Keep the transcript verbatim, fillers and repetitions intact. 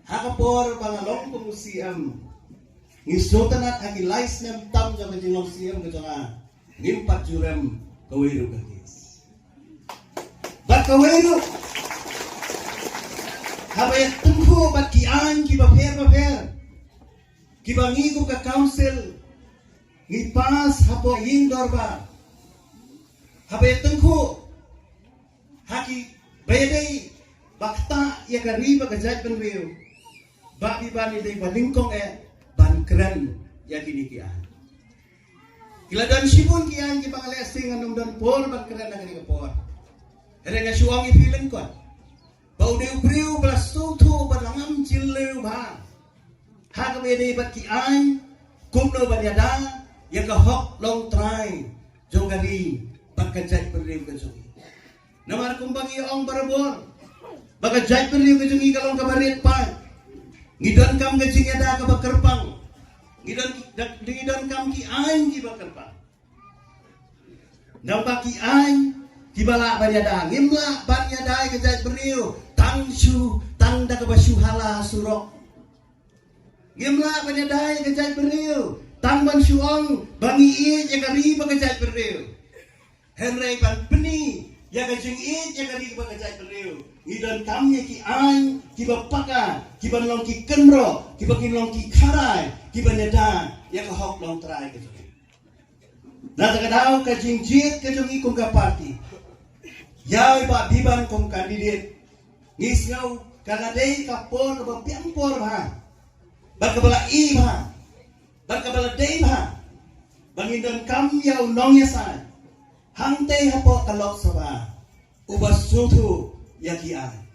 Ha ka por ba nga long kum u C M, ngi sngewtynnat ha ki lai snem tam jong ka jinglong C M ka jong nga, ngim pat ju rem kawei ruh ka case. Bad kawei ruh, haba ïa tyngkhuh bad ki aiñ kiba pher ba pher kiba ngi kum ka council ngi pass hapoh ïing dorbar, haba ïa tyngkhuh ha kiba ïadei ba ktah ïa ka ri bad ka jaitbynriew, Bah Biban i dei ba nyngkong eh ban kren ïa kine ki aiñ. Ki la don shibun ki aiñ kiba nga leh shisha, ngam don por ban kren ha kane ka por. Hynrei nga shu ong ïa phi lyngkot ba u dei u briew ba la sngewthuh bad la ngam jylliew bha ha kaba ïadei bad ki aiñ, kumno ban ïada ïa ka hok longtrai jong ka ri bad ka jaitbynriew ka jong ngi. Namar kumba ngi ong barabor ba ka jaitbynriew ka jong ngi ka long kaba rit paid. Ngi donkam ka jingïada kaba kyrpang. Ngi don, ngi donkam ki aiñ kiba kyrpang. Nangba ki aiñ kiba lah ban ïada, ngim lah ban ïada ïa ka jaitbynriew tang shu, tang da kaba shu hala surok. Ngim lah ban ïada ïa ka jaitbynriew tang ban shu ong ba ngi ïeit ïa ka ri bad ka jaitbynriew. Hynrei ban pyni ïa ka jingïeit ïa ka ri bad ka jaitbynriew, ngi donkam ïa ki aiñ kiba paka, kiban long ki kynroh, kiba kin long ki kharai, kiban ïada ïa ka hok longtrai ka jong ngi. Na kata ka daw, ka jingjied ka jong ngi kum ka party, ïa i Bah Biban kum candidate, ngi sngew ka la dei ka por kaba biang por bha, bad kaba la i bha, bad kaba la dei bha ba ngin donkam ïa u nongïasaid hangtei hapoh ka Lok Sabha uba sngewthuh ïa ki aiñ.